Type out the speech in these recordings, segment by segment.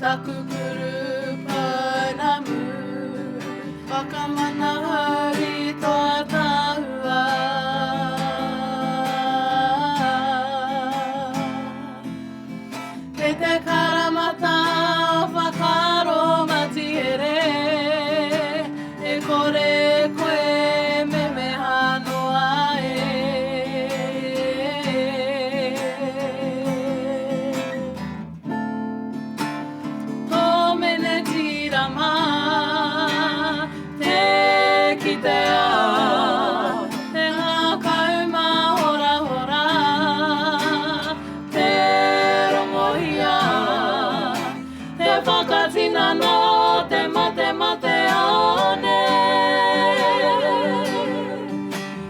Taku puru pounamu Whakamana hau i tō tahua Kei te karamata o whakaaro matihere E kore koe e memeha noa e. Tō mene tīrama Te kitea Te ngākau māhorahora Te rongohia Te whakatinana Te matemateāone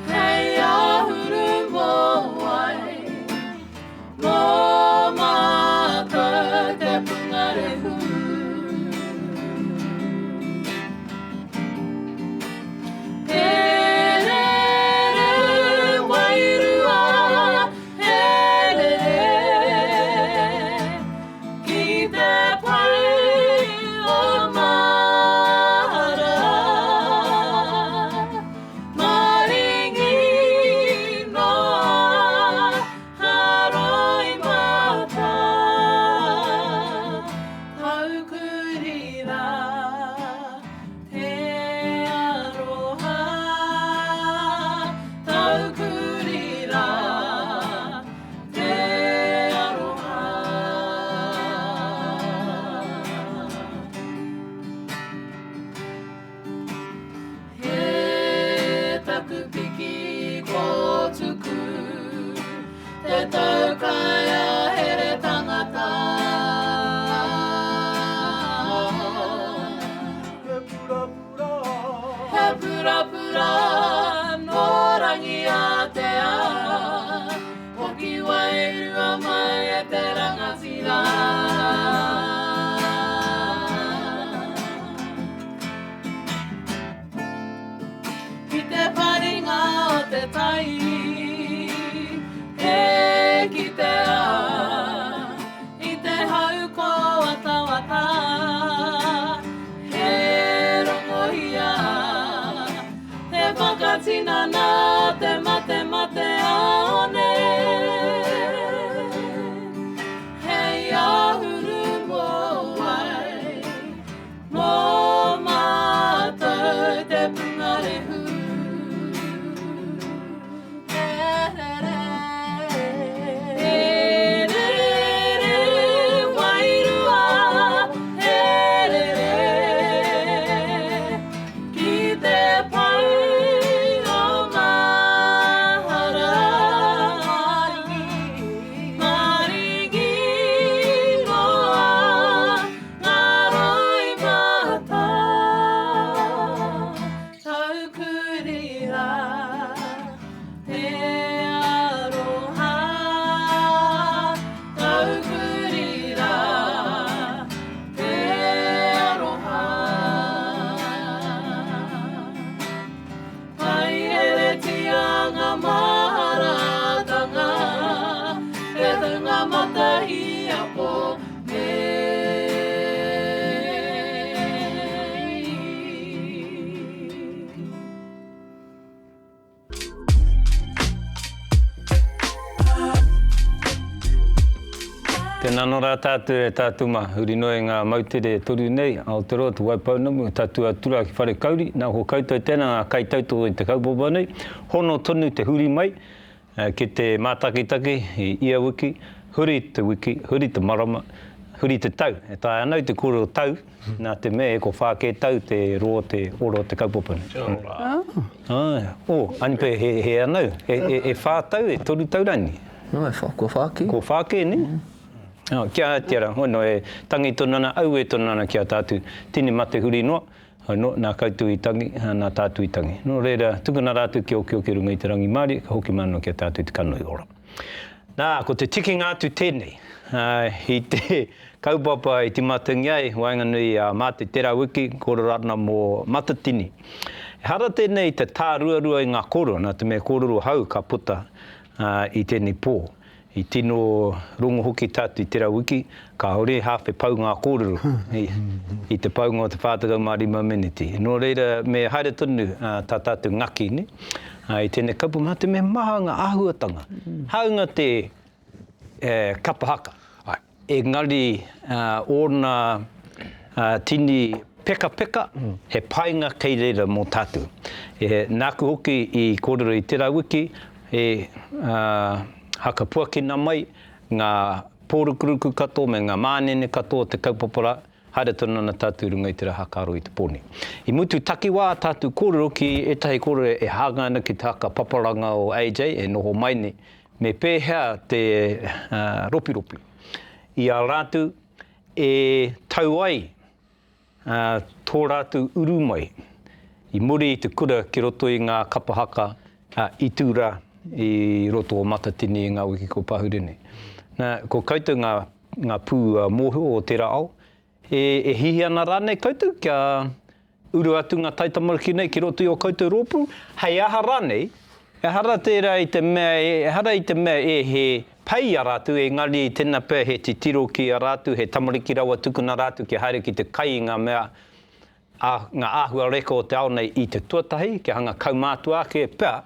Hei āhuru mōwai Mō mātou te pungarehu. He rere wairua, he rere ki te pai o mahara. Maringi noa Ka roimata taukuri rā te aroha Taukuri rā te aroha. He taku piki kōtuku, te taukaea here tangata. He purapura. He purapura nō Rangiātea, hoki wairua mai e te rangatira. Ki te paringa o te tai, e kitea i te hau kōwatawata, he rongohia te whakatinana te matemateāone. Hei āhuru mōwai. Mō mātou te pungarehu. He rere, he rere wairua, he rere ki te pai o mahara. Maringi noa Ngā roimata taukuri rā te aroha Taukuri rā te aroha Paiheretia ngā maharatanga E ngā matahiapo Tēnā anō rā tātou e tātou mā, huri noa i ngā moutere e toru nei, Aotearoa, Te Waipounamu, tatū atu rā ki Wharekauri, nā ko koutou tēnā ngā kaitautoko i te kaupapa nei, hono tonu te huri mai, Ki te mātakitaki i ia wiki, huri te wiki, huri te marama, huri te tau. E taea ana au te kōrero tau, nā te mea e ko whā kē tau te roa te ora o te kaupapa nei. Kia ora. Āe. Oh, anipe he, he ana au. E, e, e whā tau, e toru tau rānei? No, e whā, kua whā kē. Kua whā kē, nē? Oh, kia ātea rā, hono e tangi tonu ana, auē tonu ana ki a tātou tini mate huri noa. Anō, nā koutou i tangi, nā tātou i tangi. Nō reira, tukuna rātou ki okioki runga i te rangimārie, ka hoki mai anō ki a tātou te kanohi ora. Nā, ko te tikinga atu tēnei, i te kaupapa i timatangia ai waenganui i a Māte tērā wiki, kōrero ana mō Matatini. Ehara tēnei i te tāruarua i ngā kōrero, nā te mea kōrero hou ka puta i tēnei pō. I tino rongo hoki tātou i tērā wiki, kāore i hāwhe pau ngā kōrero i te paunga o te 45 meneti. Nō reira, me haere tonu tā tātou ngaki nē, i tēnei kaupapa, nā te mea maha ngā āhuatanga. Hāunga te kapa haka, Engari ōna tini pekapeka, he painga kei reira mō tātou. Nāku hoki i kōrero i tērā wiki, e hakapuakina mai ngā pōrukuruku katoa me ngā mānene katoa o te kaupapa rā, haere tonu ana tātou i runga i te rā hakaaro i te pō nei. I mutu takiwā ā tātou kōrero ki ētahi kōrero e hāngai ana ki te haka paparanga o AJ e noho mai nei, Me pēhea te ropiropi i a rātou e tau ai tō rātou uru mai i muri i te kura ki roto i ngā kapa haka i tū rā i roto o Matatini i ngā wiki kua pahure nei. Nā, ko koutou ngā, ngā pū mōhio o tērā ao, e, e hihi ana rānei koutou kia uru atu ngā taitamariki nei ki roto i ō koutou rōpū, hei aha rānei, ehara tērā i te mea, ehara i te mea e he pai i a rātou, engari tēnā pea he titiro ki a rātou, he tamariki rawa tukuna rātou kia haere ki te kai i ngā mea, ā, ngā āhua reka o te ao nei i te tuatahi, kia hanga kaumātua ake pea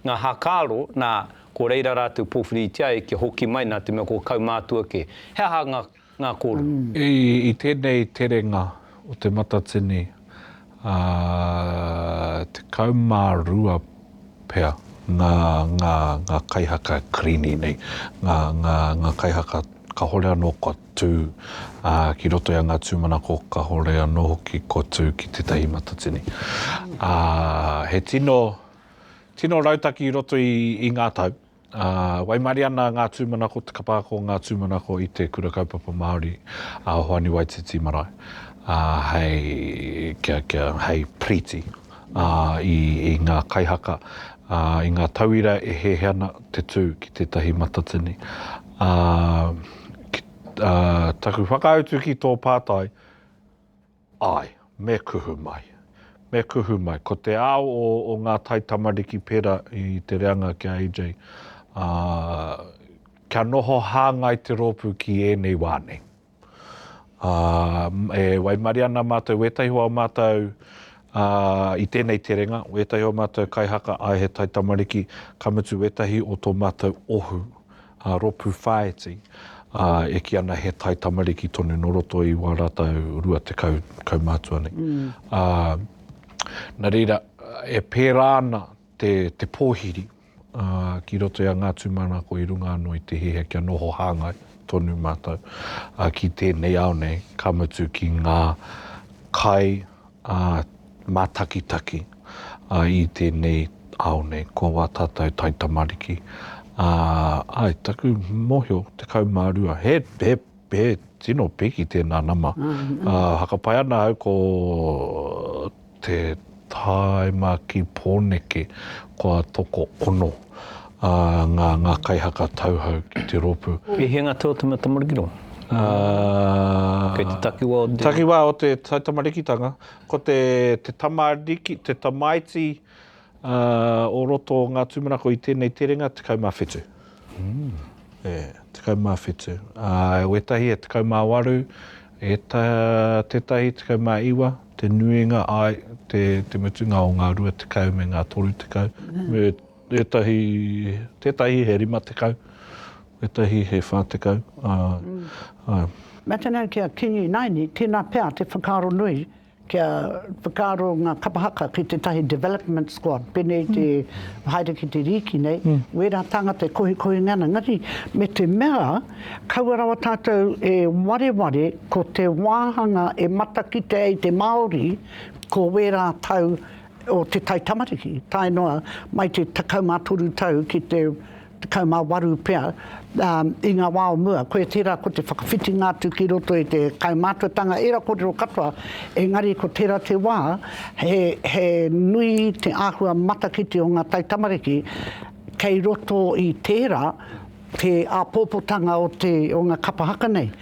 ngā hākāro, nā, ko reira rātou pōwhiritia ai kia hoki mai nā te mea ko kaumātua kē. He aha ngā, ngā kōrero? I tēnei terenga o Te Matatini, ā, 12 pea ngā, ngā, ngā kaihaka Kirini nei, ngā, ngā, ngā kaihaka kahore anō kua tū, ā, ki roto i a Ngā Tūmanako kahore anō hoki kua tū ki tētahi Matatini. Ā, he tino, Tino rautaki i roto i ngā tau. Waimarie ana ngā tūmanako, te kapa ako o ngā tūmanako i te Kura Kaupapa Māori a Hoani Waititi Marae, hei, kia, kia, hei piriti i, i ngā kaihaka, i ngā tauira e hēhea ana te tū ki tētahi matatini. Ki, taku whakautu ki tō pātai, Āe, me kuhu mai. Me kuhu mai. Ko te ao o, o ngā taitamariki pērā i te reanga ki a AJ, ā, kia noho hāngai te rōpū ki ēnei wā nei. Ā, e waimarie ana mātou, wētahi o ā mātou, ā, i tēnei terenga, wētahi o mātou kaihaka, āe he taitamariki, ka mutu wētahi o tō mātou ohu, ā, rōpū whāiti, ā, e kī ana he taitamariki tonu nō roto i wā rātou 20 kaumātua nei. Ā, nā reira, e pērā ana te, te pōhiri, ā, ki roto i a Ngā Tūmanako i runga anō i te hiahia kia noho hāngai tonu mātou, ā, ki tēnei ao nei, ka mutu ki ngā kai, ā, mātakitaki i tēnei ao nei, ko wā tātou taitamariki, ā, āe, taku mōhio, 12, he, he, he tino piki tēnā nama. Ā, whakapae ana au ko te taima ki Pōneke kua tokoono, ā, ngā, ngā kaihaka tauhou ki te rōpū. E hia ngā tau o te tamariki roa? Ā, Kei te takiwā o te. Takiwā o te taitamarikitanga. Ko te, te tamariki, te tamaiti o roto o ngā tūmanako i tēnei terenga, 17. Mm. E, 17. Ā, wētahi e 18, ēta, tētahi 19, te nuinga ai, te, te mutunga o ngā 20 me ngā 30, me ētahi, tētahi he 50, wētahi he 40, ā, āe. Mea tēnei ki a Kingi Naini, tēnā pea te whakaaro nui kia whakaaro ngā kapa haka ki tētahi development squad, pēnei i te haere ki te rīki nei, wērā tāngata e kohikohinga ana. Engari, me te mea, kaua rawa tātou e wareware ko te wāhanga e matakite ai te Māori ko wērā tau o te taitamariki, tae noa mai te 13 tau ki te 18 pea, i ngā wā o mua. Koia tērā ko te whakawhitinga atu ki roto i te kaumātuatanga, ērā kōrero katoa, engari ko tērā te wā, he, he nui te āhua matakite o ngā taitamariki kei roto i tērā te āpōpōtanga o te, o ngā kapa haka nei.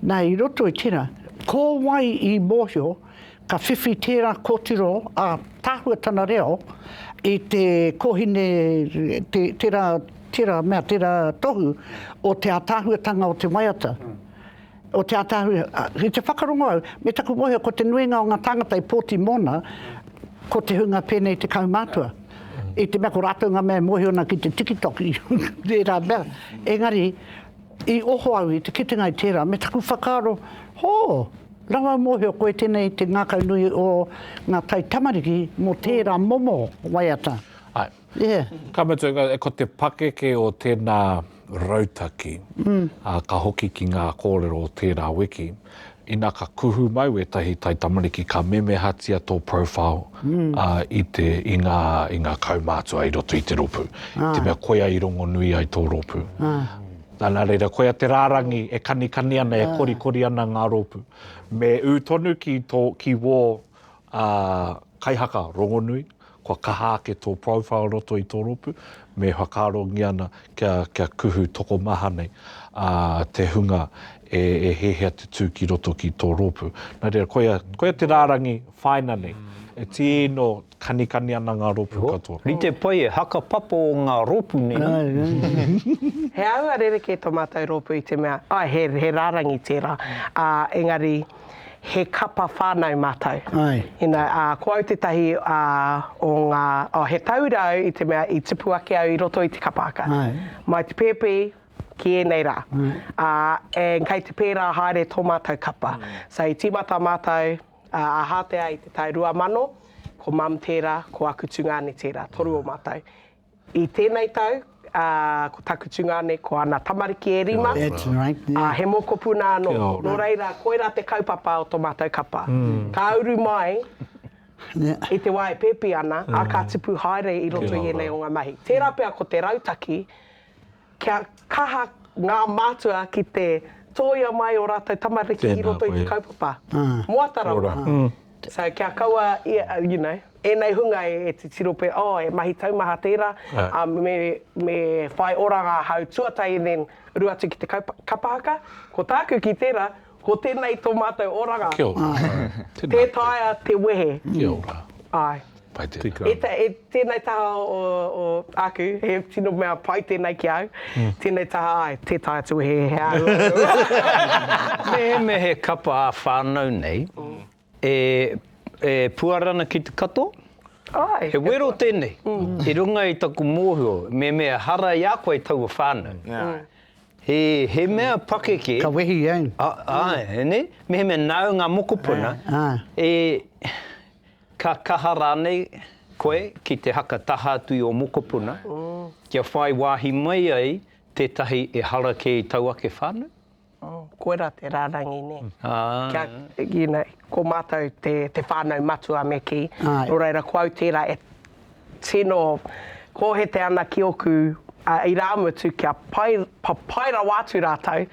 Nā, i roto i tērā, ko wai i mōhio, Ka whiwhi tērā kōtiro ā-tahua tana reo I te kōhine, te, tērā, tērā mea, tērā tohu o te ātaahuatanga o te waiata. O te ātaahua, i te whakarongo au, me taku mōhio ko te nuinga o ngā tāngata i pōti mōna, ko te hunga pēnei te kaumātua. I te mea ko rātou ngā mea e mōhio ana ki te tikitoki, ērā mea. Engari, i oho au i te kitenga i tērā, me taku whakaaro, hō, rawa mōhio koe tēnei te ngākau nui o ngā taitamariki mō tērā momo waiata. Āe. Yeah. Ka mutu, ko te pakeke o tēnā rautaki, ā, ka hoki ki ngā kōrero o tērā wiki, ina ka kuhu mai wētahi taitamariki ka memehatia tō profile ā, i te, i ngā, i ngā kaumātua i roto i te rōpū. I te mea koia i rongonui ai tō rōpū. Nā, nā reira, koia te rārangi e kanikani ana, e korikori ana ngā rōpū. Me ū tonu ki tō, ki wō, ā, kaihaka rongonui, kua kaha ake tō profile roto i tō rōpū, me whakaarongia ana kia, kia kuhu tokomaha nei, ā, te hunga e, e hiahia te tū ki roto ki tō rōpū. Nā reira, koia, koia te rārangi whāina nei, e tino kanikani ana ngā rōpū katoa. Rite pai e hakapapa o ngā rōpū nei. He āhua rerekē tō mātou rōpū i te mea, āe, he, he rārangi tērā, ā, engari, he kapa whānau mātou. Āe. You know, ā, ko au tētahi, ā, o ngā, oh, he taura au i te mea i tipu ake au i roto i te kapa haka. Āe. Mai te pēpi ki ēnei rā. Ā, and kei te pērā haere tō mātou kapa. So i tīmata mātou, ā, a Hātea i te tau 2000, ko Mum tērā, ko aku tungāne tērā, toru o mātou. I tēnei tau, ā, ko taku tungāne, ko ana tamariki e rima, That's right, yeah. ā, he mokopuna anō. Kia ora. Nō reira, koirā te kaupapa o tō mātou kapa. Ka uru mai Yeah. i te wā e pēpi ana, ā, ka tipu haere i roto i ēnei o ngā mahi. Tērā pea ko te rautaki, kia kaha ngā mātua ki te tōia mai ō rātou tamariki i Tēnā roto i te koe. kaupapa. Moata rawa. Ora. So kia kaua, you know, ēnei hunga e titiro pea, oh, he mahi taumaha tērā, um, me, me whai oranga ahau tuatahi and then uru atu ki te kapa haka. Ko tāku ki tērā, ko tēnei tō mātou oranga. Kia ora. Tēnā Tē taea te wehe. Kia ora. Āe. Pai tēnā. Tika. E, e, tēnei taha o, o āku, he tino mea pai tēnei ki au. Tēnei taha, āe, tē taea te wehe he āhua. Mehemea he kapa ā-whānau nei, e, e puare ana ki te katoa, Āe. He wero tēnei, i runga i taku mōhio, mehemea ehara i a koe taua whānau. He, he mea pakeke. Ka wehi eh? Āe, nē? Mehemea nāu ngā mokopuna, e, Ka kaha rānei koe ki te haka taha atu i ō mokopuna kia whai wāhi mai ai tētahi ehara kē i tau ake whānau? Koirā te rārangi, nē. Kia, you know, ko mātou te, te whānau matua me kī. Nō reira, ko au tērā e tino kōhete ana ki ōku irāmutu kia pai, papai rawa atu rātou,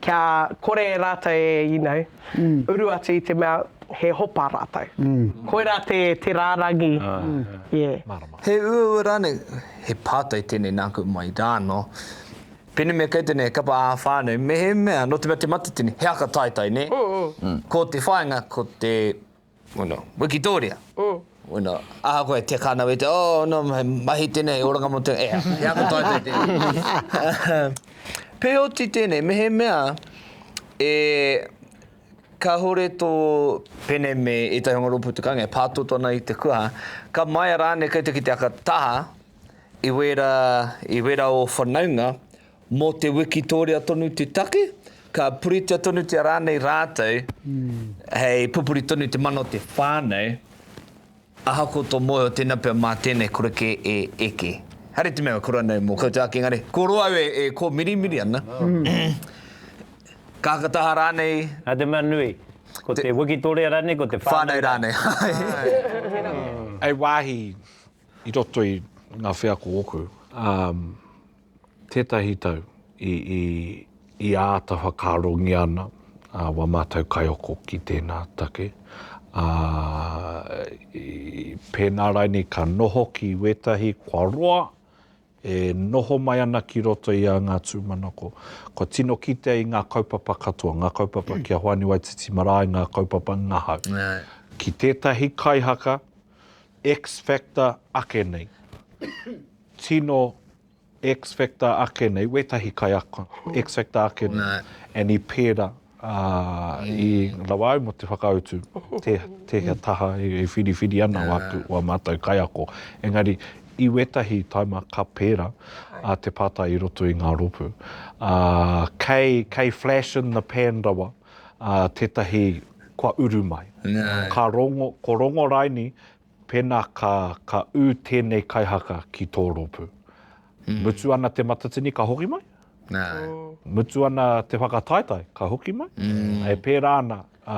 kia kore rātou e, you know, uru atu i te mea he hopa rātou. Koirā te, te rārangi, yeah. Mārama. He uaua rānei, he pātai tēnei nāku mai rānō, pēnei mea kei tēnei kapa ā-whānau, mehemea, nō te mea te Matatini, he haka taetae, nē? Ko te whāinga, ko te Bueno, Wikitoria. Bueno, ahakoa e teka ana wete, oh, no, he mahi tēnei, he oranga mō te, e, he ako taetae tēnei. Pēhea oti tēnei, mehemea e kāhore tō pēnei me ētahi o ngā rōpū te kāinga e pātoto ana i te kuaha, ka maea rānei koutou ki te aka taha i wērā, i wērā o whanaunga Mō te wikitōria tonu te take, ka puritia tonutia rānei rātou hei pupuri tonu te mana o te whānau, ahakoa tō mōhio tēnā pea mā tēnei kore kē e eke. Haere te mea kore anau mō koutou ake engari, ko roa au e kōmirimiri ana. Ka hakataha rānei. Nā te mea nui, ko te wikitōria rānei, ko te whānau rānei. Hei wāhi i roto i ngā wheako ōku, Tētahi tau i, i, i āta whakaarongia ana a wā mātou kaiako ki tēnā take, ā, i, pēnā rainei ka noho ki wētahi kua roa e noho mai ana ki roto i a Ngā Tūmanako. Kua tino kitea i ngā kaupapa katoa, ngā kaupapa ki a Hoani Waititi Marae, ngā kaupapa ngahau. Ki tētahi kaihaka, X-factor ake nei. Tino X-factor ake nei, wētahi kaiako, X-factor ake nei, and i pērā, ā, i rawa au mō te whakautu, te, tēhea taha e whiriwhiri ana wāku, wā mātou kaiako. Engari, i wētahi taima ka pērā, ā, te pātai i roto i ngā rōpū. Ā, kei, kei flash in the pan rawa, ā, tētahi kua uru mai. Ka rongo, ko rongo raini, Pēnā ka, ka ū tēnei kaihaka ki tō rōpū. Mutu ana te matatini ka hoki mai? Mutu ana te whakataetae ka hoki mai? E pērā ana, ā,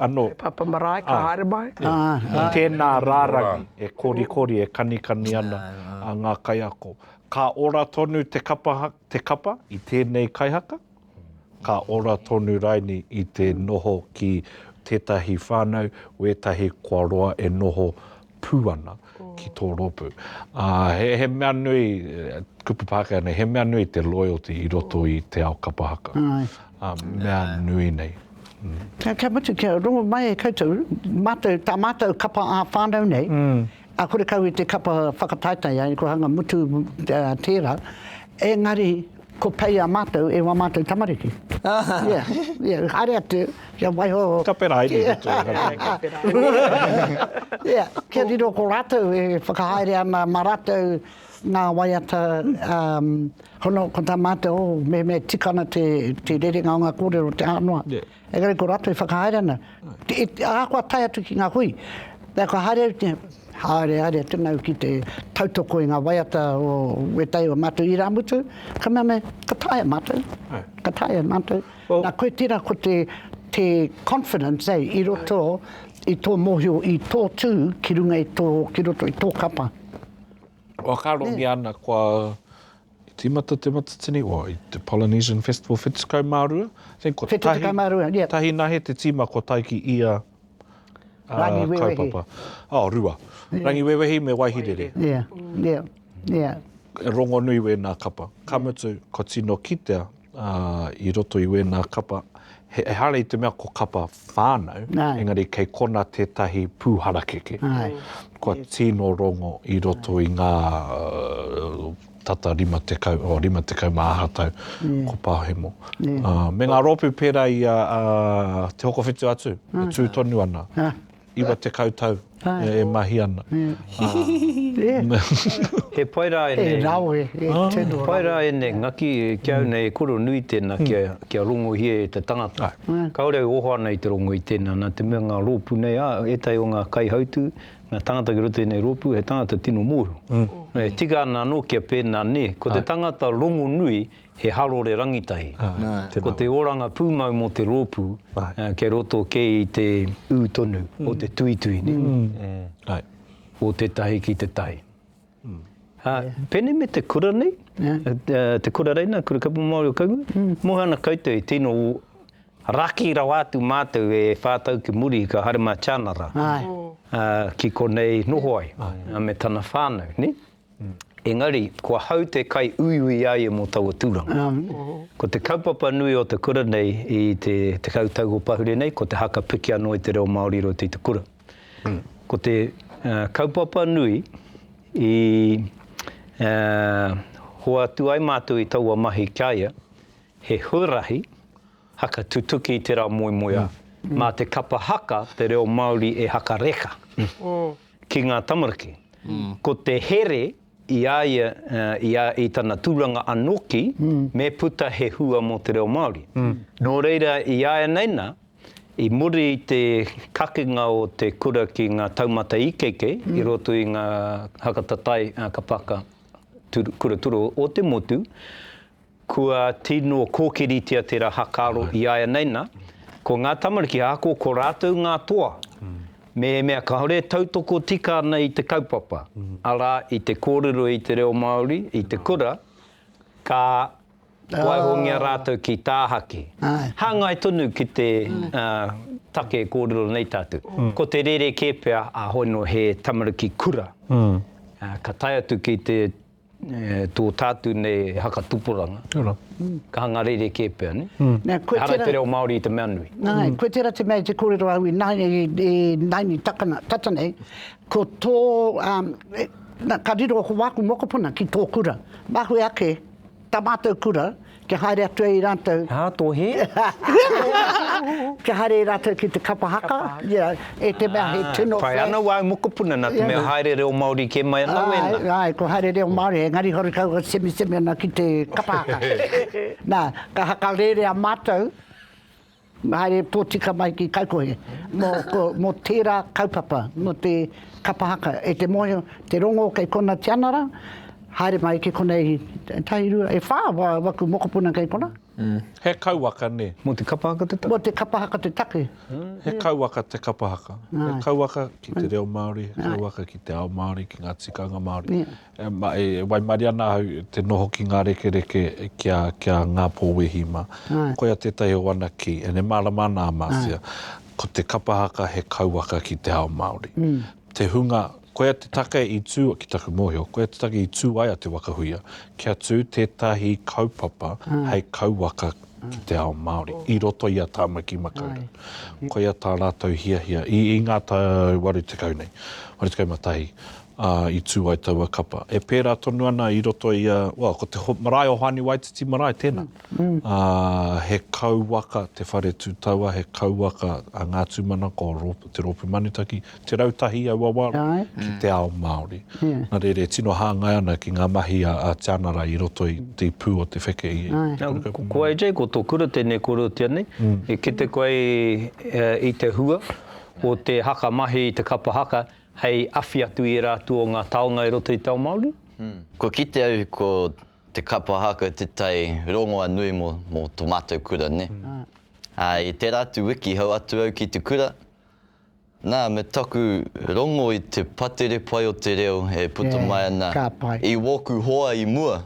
anō. Te papa marae ka haere mai. Tēnā rārangi e korikori, e kanikani ana a ngā kaiako. Ka ora tonu te kapa, te kapa i tēnei kaihaka? Ka ora tonu raini i te noho ki tētahi whānau, wētahi kua roa e noho pū ana ki tō rōpū. Ā, he, he mea nui, kupu Pākehā nei, he mea nui te loyalty i roto i te ao kapa haka. Ā, mea nui nei. Kia, kia mutu, kia rongo mai e koutou, mātou, tā mātou kapa ā-whānau nei, ā, horekau i te kapa whakataetae ai, ko hanga mutu tērā, engari Ko pei a mātou e wā mātou tamariki. Yeah, yeah, haere atu, kia waiho. Ka pera ai nei roto i ngā Yeah, kia riro ko rātou e whakahaere ana mā rātou ngā waiata, um, hono ko tā mātou, oh, mehemea e tika ana te, te rerenga o ngā kōrero, te aha noa. Yeah. Engari ko rātou e whakahaere ana. Ahakoa tae atu ki ngā hui, ka haere au, haere, haere atu au ki te tautoko i ngā waiata o wētahi o mātou irāmutu, ka mea mai, ka taea mātou, ka taea mātou. Nā, koe tērā ko te, te confidence, eh, i roto i tō mōhio, i tō tū ki runga i tō, ki roto i tō kapa. Whakaarongia ana kua I tīmata Te Matatini, well, i te Polynesian Festival 72, I think ko tahi, 72, yeah. tahi nahe te tīma ko tae ki ia uh, Rangiwewehi. kaupapa. Oh, rua. Yeah. Rangiwewehi me Waihirere. Yeah, yeah, yeah. Rongonui wēnā kapa. Ka mutu, ko tino kitea uh, i roto i wēnā kapa, he, ehara i te mea ko kapa whānau, Ai. engari kei kona tētahi pū harakeke. Ai. Kua tino rongo i roto i ngā uh, tata 50, oh, 50 mā aha tau ko Pāhemo. Uh, me ngā rōpū pērā i a uh, Te Hokowhitu a Tū, e tū tonu ana. 90 tau e mahi ana. He pai rā ēnei. E rawe, e tino rawe. Pai rā ēnei ngaki, ki au nei e koro nui tēnā kia rongohia e te tangata. Kāore au oho ana i te rongo i tēnā, nā te mea ngā rōpū nei, ā, ētahi o ngā kaihautū, ngā tangata ki roto i ēnei rōpū, he tangata tino mōhio. E tika ana anō kia pēnā nē, ko te tangata rongonui he harore rangitahi. Ko te oranga pūmau mō te rōpū kei roto kē i te ū tonu o te tuitui, nē? O tētahi ki tētahi. Pēnei me te kura nei, te kura reina, Kura Kaupapa Māori o Kaunga, moe ana koutou i tino raki rawa atu mātou e whā tau ki muri ka haere mā Tianara ki konei noho ai me tana whānau, nē? Engari, kua hau te kaiuiui i a ia mō taua tūranga. Ko te kaupapa nui o te kura nei i te tekau tau o pahure nei, ko te haka piki anō i te reo Māori i roto i te kura. Ko te kaupapa nui i hoatu ai mātou i taua mahi ki a ia, he huarahi haka tutuki i tērā moemoeā. Mā te kapa haka te reo Māori e haka reka. Ki ngā tamariki. Ko te here i a ia, i a, i tana tūranga anōki, me puta he hua mō te reo Māori. Nō reira, i āianei nā, i muri i te kakenga o te kura ki ngā taumata ikeike i roto i ngā hakatatai kapaka kura turo o te motu, Kua tino kōkiritia tērā hakaaro i āianei nā, ko ngā tamariki ahakoa ko rātou ngā toa, mehemea kāore e tautoko tika ana i te kaupapa, arā, i te kōrero i te reo Māori, i te kura, ka waihongia rātou ki tāhaki. Hāngai tonu ki te take e kōrero nei tātou. Ko te rerekē pea, ā, hoi nō he tamariki kura, ka tae atu ki te. Tō tātou nei haka tupuranga. Kia ora. Ka hanga rerekē pea, nē? Nē, koe Ehara tērā. te reo Māori i te mea nui. Nā, koe tērā te mea i te kōrero au i naini takana, tata nei, ko tō, um, na, ka riro ko wāku mokopuna ki tō kura. Mahue ake tā mātou kura, kia haere atu ai rātou. Hā, tō hē? Kia haere ai rātou ki te kapa haka, yeah, e te mea he tino Pai ana wāu mokopuna nā te mea haere reo Māori kē mai ana wēnā. Āe, āe, ko haere reo Māori, engari horekau e semisemi ana ki te kapa haka. Nā, ka hakarērea mātou, Haere tōtika mai ki Kaikohe mō, ko, mō tērā kaupapa, mō te kapa haka. E te mōhio, te rongo kei kona tianara, haere mai ki konei, tahi rua, e whā wa, waku mokopuna kei kona. He kauwaka, nē? Mō te kapa haka te take? Mō te kapa haka te take. He kauwaka te kapa haka. He kauwaka ki te reo Māori, he kauwaka ki te ao Māori, ki ngā tikanga Māori. E waimarie ana ahau te noho ki ngā rekereke ki a, ki a Ngā Pōwehi mā. Koia tētahi o ana kī, and e mārama ana a Marcia, ko te kapa haka he kauwaka ki te ao Māori. Te hunga, koia te take i tū, ki taku mōhio, koia te take i tū ai a Te Waka Huia, kia tū tētahi kaupapa hei kauwaka ki te ao Māori, i roto i a Tāmaki Makaurau. Koia tā rātou hiahia i, i ngā tau 80 nei, 81, ā, i tū ai taua kapa. E pērā tonu ana i roto i a, well, ko te marae o Hoani Waititi marae tēnā. Ā, he kauwaka te whare tū taua, he kauwaka a Ngā Tūmanako o Te Rōpū Manutaki, te rautahi i aua wā ki te ao Māori. Nā reira, e tino hāngai ana ki ngā mahi a Tianara i roto i te pū o te wheke i Ko AJ, ko tō kura tēnei kōrerotia nei, e kite koe i te hua o te haka mahi i te kapa haka hei awhi atu i ērā atu o ngā taonga i roto i te ao Māori? Kua kite au ko te kapa haka tētahi rongoa nui mō, mō tō mātou kura, nē. Ā, i tērā atu wiki hau atu au ki te kura, nā, me taku rongo i te patere pai o te reo e puta mai ana i wōku hoa i mua.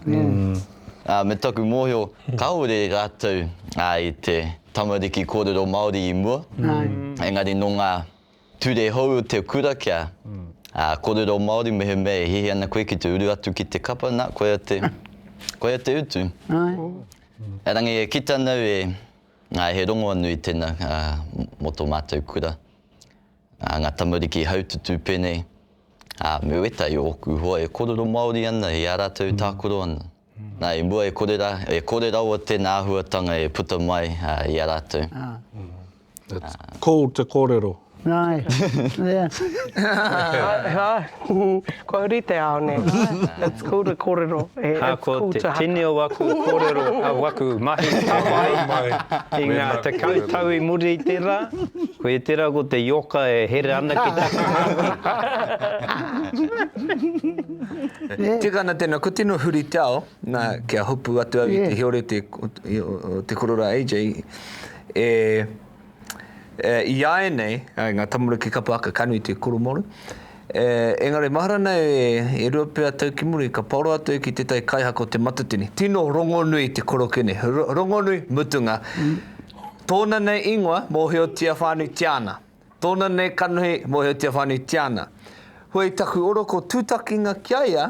Ā, me taku mōhio, kāore rātou, ā, i te tamariki kōrero Māori i mua, engari nō ngā Ture hou o te kura kia korero Māori mehemea e hiahia ana koe ki te uru atu ki te kapa, nā, koia te, koia te utu. Erangi e kite ana au e, he rongoa nui tena mō tō mātou kura. Ngā tamariki haututu pēnei, me wētahi o ōku hoa e korero Māori ana i ā rātou tākaro ana. Nā, i mua e kore rā, e kore rawa tēnā āhuatanga e puta mai i a rātou. It's cool te kōrero. Ae, yeah. Kua huri te ao nei. It's cool to kōrero. It's cool to haka. Ko te tini o aku kōrero, o aku mahi tapae i ngā tekau tau i muri i tērā, koia tērā ko te ioka e here ana ki taku kanohi. Tika ana tēnā, ko tino huri te ao, nā, kia hopu atu au i te heore te, o te korora AJ, e, e, i āianei, ngā tamariki kapa haka ka nui te koromoro, e, engari mahara nei e, e rua pea tau ki muri, ka paoro atu au ki tētahi kaihaka o Te Matatini, tino rongonui te korokene, rongonui mutunga, tōna nei ingoa mōhiotia whānuitia ana. Tōna nei kanohi mōhiotia whānuitia ana. Hoi taku oroko tūtakinga ki a ia,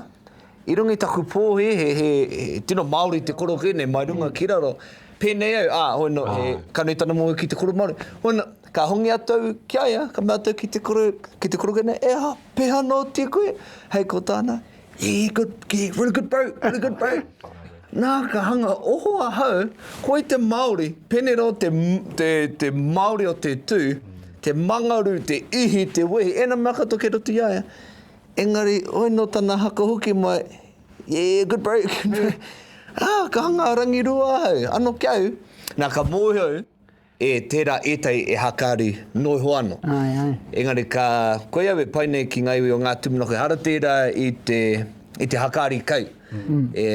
i runga i taku pōhi, he, he, he tino Māori te koroke nei, mai runga ki raro. Pēnei au, ā, hoi no, he kanohi tana mōhio ki te koro Māori. Hoi no, ka hongi atu au ki a ia, ka mea atu au ki te koro, ki te koroke nei, e aha, pēhea noa oti koe? Hei ko tāna, Yeah, good, yeah, really good bro, really good bro. Nā, ka hanga oho ahau, koi te Māori, pēnei rawa te, te, te Māori o te tū, te mangaru, te ihi, te wehi, ēnā mea katoa kei roto i a ia. Engari, hoi nō tana haka hoki mai, yeah, good bro, good bro. Ā, ka hanga rangirua ahau, ano ki au. Nā, ka mōhio au, E, tērā ētahi e hākari noa iho ano. Āe, āe. Engari ka, koia au e pai nei ki ngā iwi o Ngā Tūmanako, ehara tērā i te, i te hākari kau. E,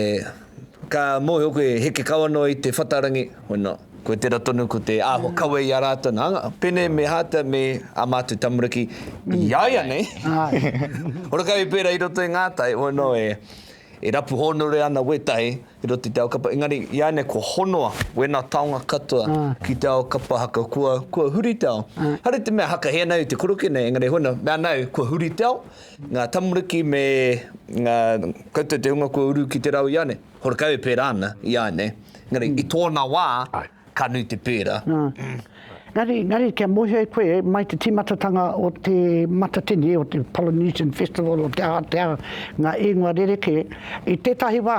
ka mōhio koe, heke kau anō i te whatarangi, hono, koe tērā tonu ko te āhua kawe i a rātou nā, pēnei me Hāta me ā mātou tamariki i a ia nei. Āe. Horakau i pērā i roto i ngā tai, hono e. E rapu hōnore ana wētahi i roto i te ao kapa, engari i a nei kua honoa wēnā taonga katoa ki te ao kapa haka, kua, kua huri te ao. Haere te mea haka hē ana au te koroke nei, engari hono, mea ana au, kua huri te ao, ngā tamariki me ngā, koutou te hunga kua uru ki te rau i a nei, horekau e pērā ana i a nei, engari i tōna wā, ka nui te pērā. Engari, engari kia mōhio ai koe, mai te tīmatatanga o te Matatini, o te Polynesian Festival, o te aha, te aha, ngā ingoa rerekē, i tētahi wā,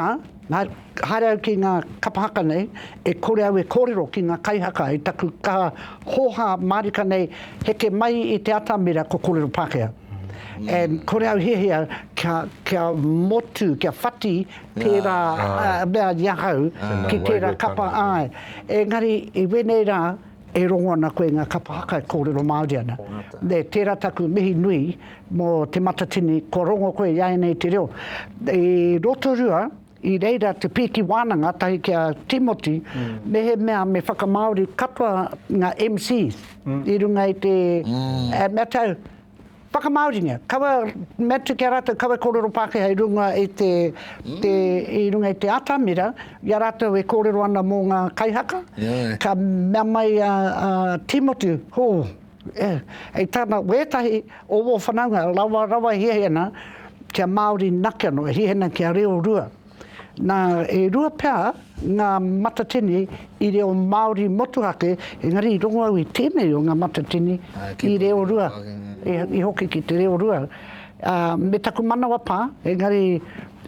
haere au ki ngā kapa haka nei, e kore au e kōrero ki ngā kaihaka i taku kaha hōhā mārika nei, heke mai i te atamira ko kōrero Pākehā. And kore au hiahia kia, kia motu, kia whati tērā mea i ahau ki tērā kapa, āe. Engari i wēnei rā, e rongo ana koe i ngā kapa haka e kōrero Māori ana. Nē, tērā taku mihi nui mō Te Matatini, kua rongo koe i āianei te reo. I Rotorua, i reira te pīki wānanga tahi ki a Timoti, mehemea me whakamāori katoa ngā MCs i runga i te, mea tau, Whakamāoringia. Kaua, mea atu ki a rātou, kaua e kōrero Pākehā i runga i te, te, i runga i te atamira, i a rātou e kōrero ana mō ngā kaihaka. Ka mea mai a, a Tīmoti, hō, e, hei tāna, wētahi o wō whanaunga, rawa, rawa e hiahia ana kia Māori nake anō, e hiahia ana kia reo rua. Nā, e rua pea ngā matatini i reo Māori motuhake, engari i rongo au i tēnei o ngā matatini i reo rua, i hoki ki te reo rua. Ā, me taku manawapā, engari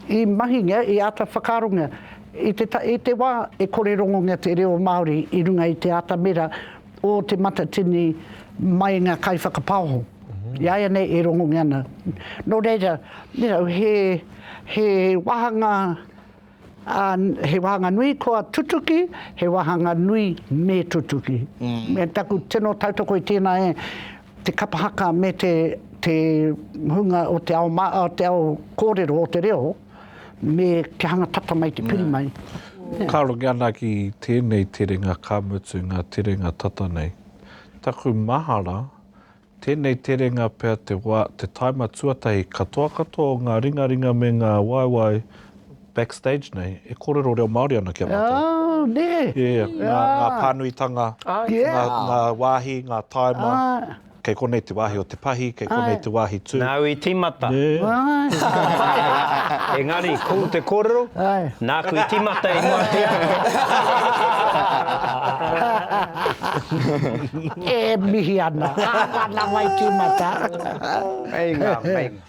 i mahingia, i āta whakaarongia, i te, i te wā e kore rongongia te reo Māori i runga i te atamira o te matatini mai ngā kaiwhakapaoho. I a ia nei e rongongia ana. Nō reira, you know, he, he wāhanga, ā, he wāhanga nui kua tutuki, he wāhanga nui me tutuki. Me taku tino tautoko i tēnā e te kapa haka me te, te hunga o te ao, mā, o te ao kōrero, o te reo, me kia hanga tata mai te piri mai. Ka ronge ana ki tēnei terenga ka mutu ngā terenga tata nei. Taku mahara, tēnei terenga pea te wā, te taima tuatahi katoa katoa o ngā ringaringa me ngā waewae backstage nei e kōrero reo Māori ana ki a mātou. Oh, nē? Yeah, ngā, ngā pānuitanga, ngā, ngā wāhi, ngā taima. Kei konei te wāhi o te pahi, kei konei te wāhi tū. Nāu i tīmata. Engari, ko te kōrero, nāku i tīmata i mua atu i a koe. E mihi ana, āna wai tīmata. Meinga, meinga.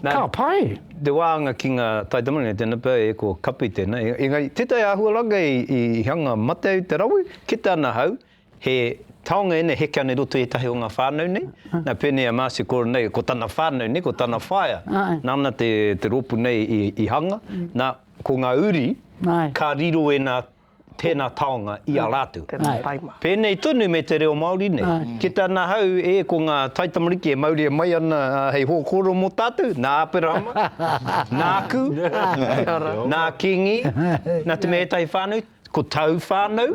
Ka pai. Te wāhanga ki ngā taitamariki, tēnā pea e ko Kapi tēnā. Engari, tētahi āhuaranga i hanga mate au te rawe, kite ana ahau, He taonga ēnei heke ana i roto i ētahi o ngā whānau nei. Nā, pēnei a Marcia Koro nei, ko tana whānau nei, ko tana whaea, nāna te, te rōpū nei i, i hanga. Nā, ko ngā uri, ka riro ēnā, tēnā taonga i a rātou. Pēnei tonu me te reo Māori nei. Ki tāna hau, e, ko ngā taitamariki e mauria mai ana hei hōkōrero mō tātou, nā Aperahama, nāku, nā Kīngi, nā te mea ētahi whānau, Ko tāu whānau,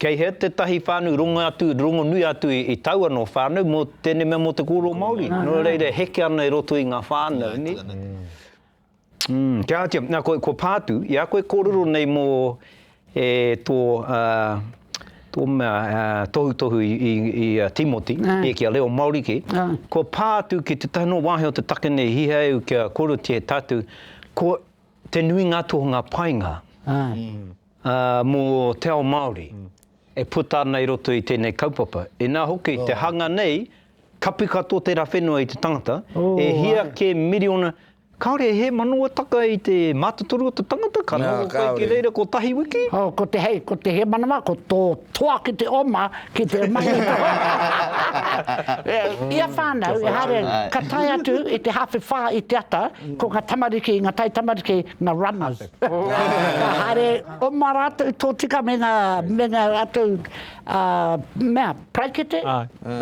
kei hea tētahi whānau rongo atu, rongonui atu i, i tāu anō whānau mō tēnei mea mō te kōrero Māori. Nō reira, heke ana i roto i ngā whānau, nē? Mm, kia ahatia, nā, ko, ko Pātū, i a koe kōrero nei mō e, tō, uh, tō mea, uh, tohutohu i, i, i a Timoti, e kia reo Māori kē, kua pā atu ki tētahi anō wāhi o te take nei, hiahia au kia kōrerotia e tātou, ko te nuinga atu o ngā painga mō te ao Māori e puta ana i roto i tēnei kaupapa. Inā hoki, te hanga nei, kapi katoa tērā whenua i te tangata, e hia kē miriona, kāore he manawataka i te mātotoru o te tangata, ka noho koe ki reira kotahi wiki. Oh, ko te hei, ko te hēmanawa, ko tō toa ki te oma, ki te mahi. Ia whānau, e haere, ka tae atu i te hāwhe whā i te ata, ko ngā tamariki, ngā taitamariki, ngā runners. Ka haere oma rātou tōtika me ngā, me ngā rātou mea, paraikete,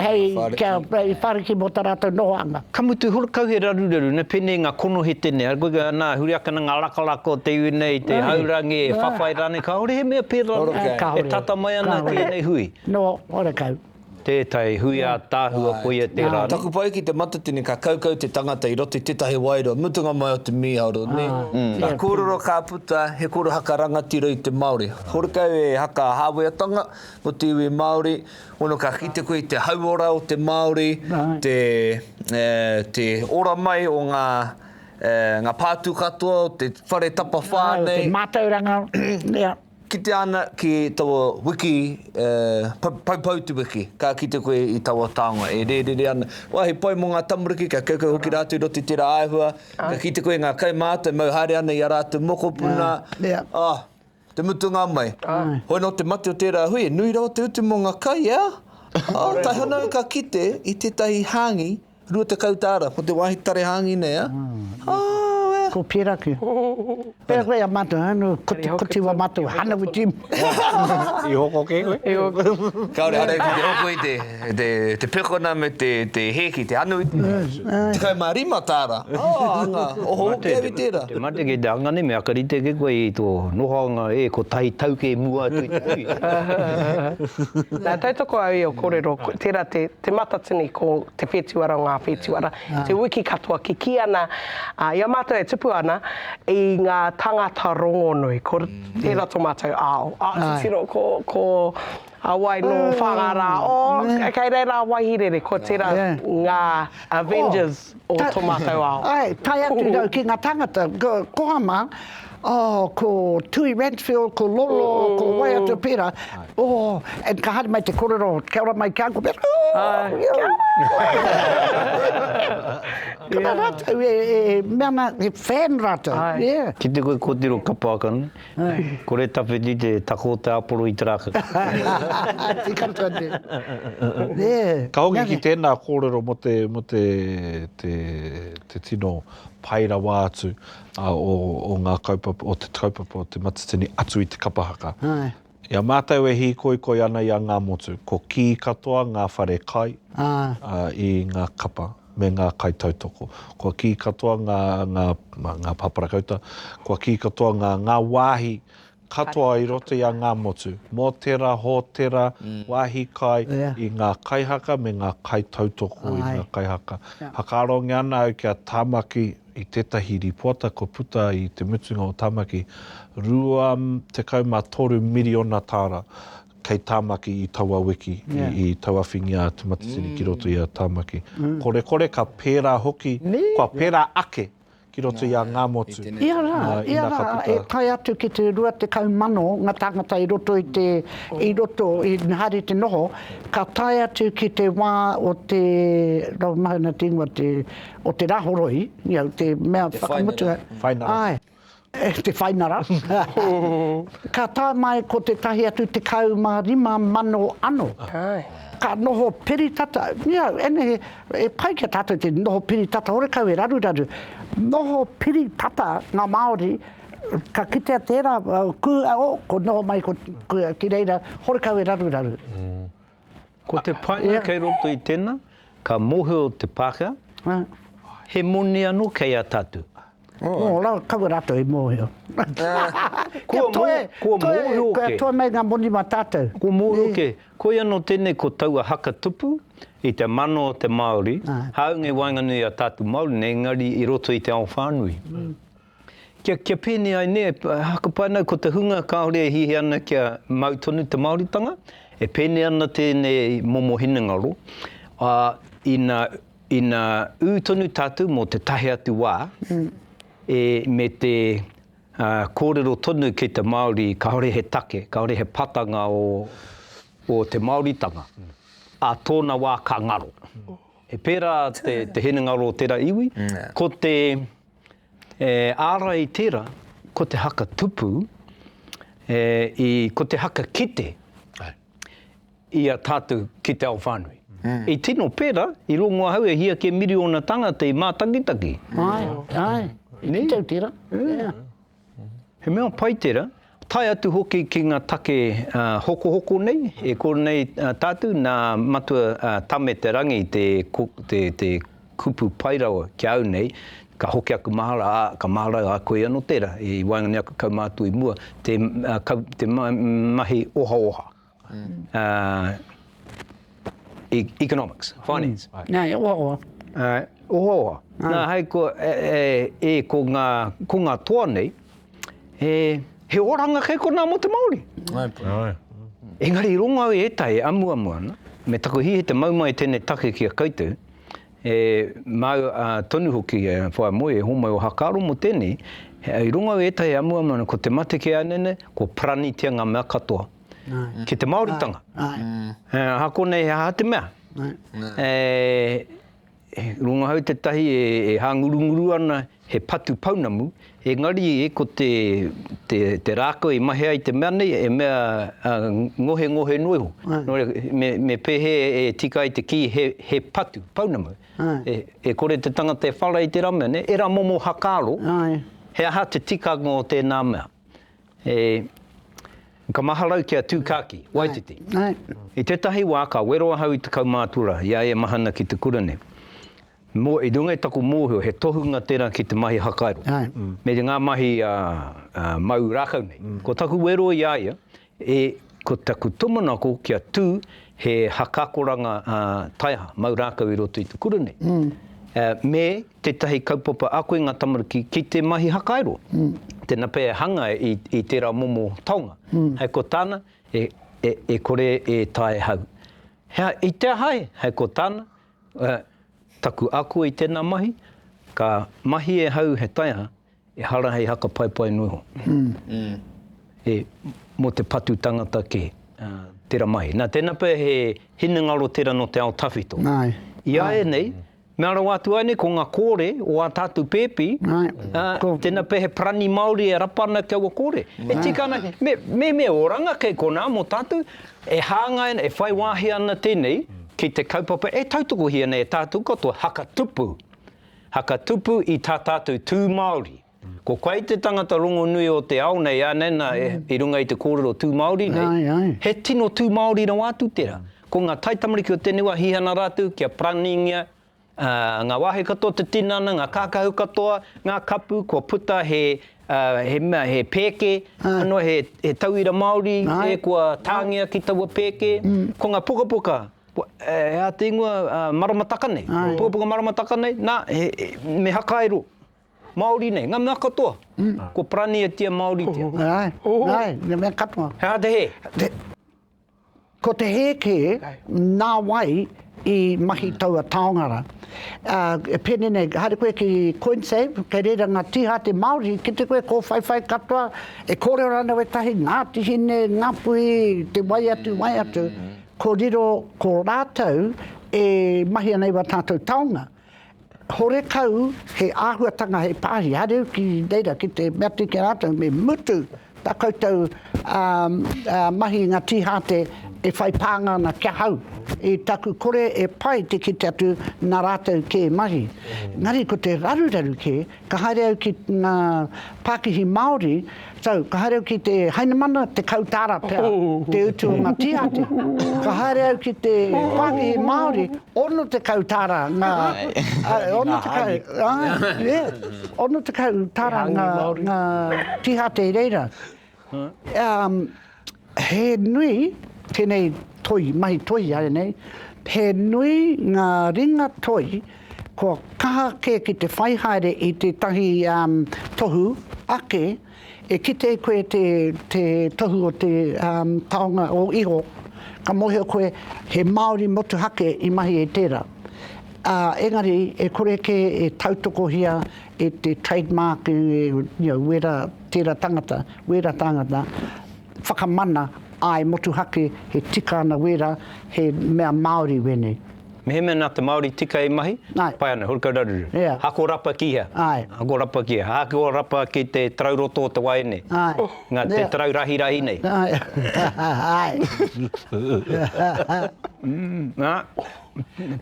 hei, kia, hei whāriki mō tā rātou nohoanga. Ka mutu, horakau he raruraru, na pēnei ngā konohete nei, nā, huri ake ana ngā rakaraka o te iwi nei, te haurangi, e whawhai rānei, kāore he mea pērā e tata mai ana ki ēnei hui. No, horakau. tētahi hui ātaahua koia tērā. Taku pai ki te Matatini ka kaukau te tangata i roto i tētahi wairua, mutunga mai o te mīharo, nē? Ka kōrero ka puta he kōrero haka rangatira i te Māori. Horekau e haka hāweatanga mō te iwi Māori, hono ka kite koe i te hauora o te Māori, te, te ora mai o ngā, ngā pātū katoa o te whare tapawhā nei. Te mātauranga, yeah. Kitea ana ki taua wiki, poupou te wiki, ka kite koe i taua taonga e rērere ana. Wā, he pai mō ngā tamariki, ka kaukau hoki rātou i roto i tērā āhua, ka kite koe i ngā kaumātua e mau haere ana i ā rātou mokopuna, ah, te mutunga mai. Hoi nō te mate o tērā hui, nui rawa te utu mō ngā kai, ea? Ah, tae ana au ka kite i tētahi hāngi 20 tāra, ko te wāhi tare hāngi nei, a? Oh, eh. Ko pera ki. Pera koe a matou, ano, koti, koti wa matou, hana wi tim. I hoko ke koe? I hoko. Kaore haere ki te hoko i te, te, te pekona me te, te hēki, te hana wi 15 tāra. Oh, anga, oho hoki au i tērā. Te mate ki te anga nei, me akarite ke koe i tō nohoanga e kotahi tau kē mua atu i te hui. Nā, tautoko au i ō kōrero, tērā te, te Matatini ko te whētuara o ngā whētuara, te wiki katoa, kikī ana, i a mātou e tupu ana, i ngā tangata rongonui, ko tērā tō mātou ao. Ā, titiro, ko, ko a wai nō Whāngārā, oh, kei reira a Waihirere, ko tērā ngā Avengers o tō mātou ao. Āe, tae atu rau ki ngā tāngata, koha mā, oh, ko Tui Ransfield, ko Lolo, ko wai atu pērā, oh, and ka haere mai te korero, kia ora mai ki a koe, oh, kia ora. Kana rātou e, e, mea ana, he fan rātou, yeah. Ki te koe kōtiro kapa aka nei, kore tawhiti te tako o te āporo i te rākau. Tika tonu. Yeah. Ka hoki ki tēnā kōrero mō te, mō te, te, te tino pai rawa atu o, o ngā kaupapa, o te kaupapa o Te Matatini atu i te kapa haka. Āe. I a mātou e hīkoikoi ana i a Ngāmotu, ko kī katoa ngā whare kai i ngā kapa me ngā kaitautoko. Kua kī katoa ngā, ngā, ngā pāparakauta, kua kī katoa ngā, ngā wāhi katoa i roto i a Ngāmotu, mōtera, hōtera, wāhi kai, i ngā kaihaka me ngā kaitautoko i ngā kaihaka. Whakaarongia ana au ki a Tāmaki i tētahi rīpoata kua puta i te mutunga o Tāmaki, 23 miriona tāra kei Tāmaki i taua wiki, i tauawhingia a Te Matatini ki roto i a Tāmaki. Korekore ka pērā hoki, kua pērā ake ki roto i a Ngāmotu, Ia rā, ia ina ka rā, puta. e tae atu ki te 20,000 ngā tāngata i roto i te, i roto, i haere te noho, ka tae atu ki te wā o te, rawa mahana te ingoa, te, o te Rāhoroi, you know, te mea whakamutunga. Whainara. Āe. Te whainara. Ka tae mai ko tētahi atu 15,000 ano. Āe. Ka noho piri tata, you know, and he, e pai ki a tātou te noho piri tata, horekau e raruraru. Noho piri tata ngā Māori, ka kitea tērā, kū, oh, ko noho mai ko, ki reira, horekau e raruraru. Ko te painga kei roto i tena, ka mohio te Pakehā, he moni ano kei a tatu. Oh, ra, kaua ratou i mohio. Kua kua mohio ke. Kia toe mai nga moni ma tatou. Kua mohio ke. Koia no tenei ko taua haka tupu i te mana o te Maori, hāunga i waenganui i a tatu Maori nei, engari i roto i te ao whānui. Kia, kia pēnei ai nē, whakapae nei ko te hunga kāore e hiahia ana kia mau tonu te Māoritanga, e pēnei ana tēnei momo hinengaro, ā, ina, ina ū tonu tātou mō te tahi atu wā, e, me te, ā, kōrero tonu ki te Māori kāore he take, kāore he patanga o, o te Māoritanga, ā tōna wā ka ngaro. He pērā te, te hinengaro o tērā iwi, ko te, E ārai tērā, ko te haka tupu, e, i, ko te haka kite i a tātou ki te ao whānui. Mm. I tino pērā, i rongo ahau e hia kē miriona tangata i mātakitaki. Āe, āe, i kite au tērā. Yeah. He mea pai tērā, tae atu hoki ki ngā take hokohoko nei, e kore nei tātou, nā Matua Tame Te Rangi te, te, te kupu pai rawa ki a au nei, ka hoki aku mahara, ā, ka mahara a koe anō tērā, i waenganui aku kaumātua i mua, te, kau, te mahi ohaoha. Ā, Economics, finance. Nā, e ohaoha. Āe, ohaoha. Nā, hei ko, e, e, ko ngā, ko ngā toa nei, e, he oranga kei konā mō te Māori. Āe pai. Āe. Engari i rongo au i ētahi e amuamu ana, me taku hihi te mau mai tēnei take ki a koutou, e, māu ā, tonu hoki e whaea moe e homai o hakaaro mō tēnei, i rongo au i ētahi e amuamu ana ko te mate ki a nene, kua paranitia ngā mea katoa. Ki te Māoritanga. Ahakoa nei he aha te mea. E, rongahau tētahi e, e hāngurunguru ana he patu pounamu, engari e ko te, te, te rākau i mahi ai te mea nei, e mea uh, ngohengohe noa iho. Nō reira, me, me pēhea e tika ai te kī he, he patu pounamu. E, e kore te tangata e whara i tērā mea, ne? Ērā momo hakaaro, he aha te tikanga o tēnā mea? E, ka maharau ki a Tūkākī, Waititi. I tētahi wā ka wero ahau i te kaumātua rā, i a ia e maha ana ki te kura nei. Mō, i runga i taku mōhio, he tohunga tērā ki te mahi hakairo, me ngā mahi mau rākau nei. Ko taku wero i a ia, e, ko taku tūmanako kia tū he hakakoranga taiaha, mau rākau i roto i te kura nei. Me tētahi kaupapa ako i ngā tamariki ki te mahi hakairo. Tēnā pea e hanga i, i tērā momo taonga. Hei ko tāna, e, e, e kore e tae hau. Hea, i te aha ai? Hei ko tāna, uh, taku ako i tēnā mahi, ka mahi e hau he taiaha, Ehara hei haka paepae noa iho. E, mō te patu tangata kē, tērā mahi. Nā, tēnā pea he hinengaro tērā nō te ao tawhito. I āianei, mea rawa atu āianei, ko ngā kōre o ā tātou pēpi, ā, tēnā pea he parani Māori e rapa ana ki aua kōre. E tika ana, me, me, me oranga kei konā mō tātou, e hāngai ana, e whai wāhi ana tēnei ki te kaupapa e tautokohia nei e tātou katoa, haka tupu. Hakatupu i tā tātou tū Māori. Ko koe te tangata rongonui o te ao nei, ā, nena, i runga i te kōrero tū Māori nei, he tino tū Māori rawa atu tērā. Ko ngā taitamariki o tēnei wā, hihi ana rātou kia paraningia ngā wāhi katoa o te tinana, ngā kākahu katoa, ngā kapu, kua puta he, he mea, he pēke, anō he, he tauira Māori e kua tāngia ki taua pēke. Ko ngā pukapuka, He aha te ingoa maramataka nei? Pukapuka maramataka nei, nā, me hakairo Māori nei, ngā mea katoa. Kua paranietia Māoritia. Āe, āe, ngā mea katoa. He aha te hē? Ko te hē kē, nā wai i mahi taua taonga rā. E pēnei nei, haere koe ki Coinsave, kei reira ngā tīhāte Māori, kite koe kōwhaiwhai katoa, e kōrero ana wētahi, Ngāti Hine, Ngāpuhi, te wai atu, wai atu. Ko riro ko rātou e mahi ana i wā tātou taonga. Horekau he āhuatanga he pāhi, haere au ki reira ki te mea atu ki a rātou me mutu tā koutou mahi i ngā tīhāte e whai pānga ana ki ahau i taku kore e pai te kite atu nā rātou kē mahi. Engari ko te raruraru kē, Ka haere au ki ngā pākihi Māori, so, ka haere au ki te Hainamana, 10 tāra pea te utu o ngā tīhāte. Ka haere au ki te pākihi Māori, 60 tāra ngā, 60, āe, yeah, 60 tāra ngā, ngā tīhāte i reira. Um, he nui tēnei toi, mahi toi āianei, he nui ngā ringa toi kua kaha kē ki te whai haere i tētahi um, tohu ake, e kite ai koe te, te tohu o te um, taonga o iho, ka mōhio koe he Māori motuhake i mahi e tērā. Uh, engari, e kore kē e tautokohia e te trademark, e, you know, wera, tērā tangata, wērā tāngata, whakamana, āe motuhake, he tika ana wērā, he mea Māori wēnei. Mehemea nā te Māori tika i mahi, pai ana, horekau raruraru. Yeah. Hako rapa ki hea? Āe. Hako rapa ki hea? Hako rapa ki te tarau roto o te wai nei. Āe. Ngā, te tarau rahirahi nei. Āe. Āe. Nā,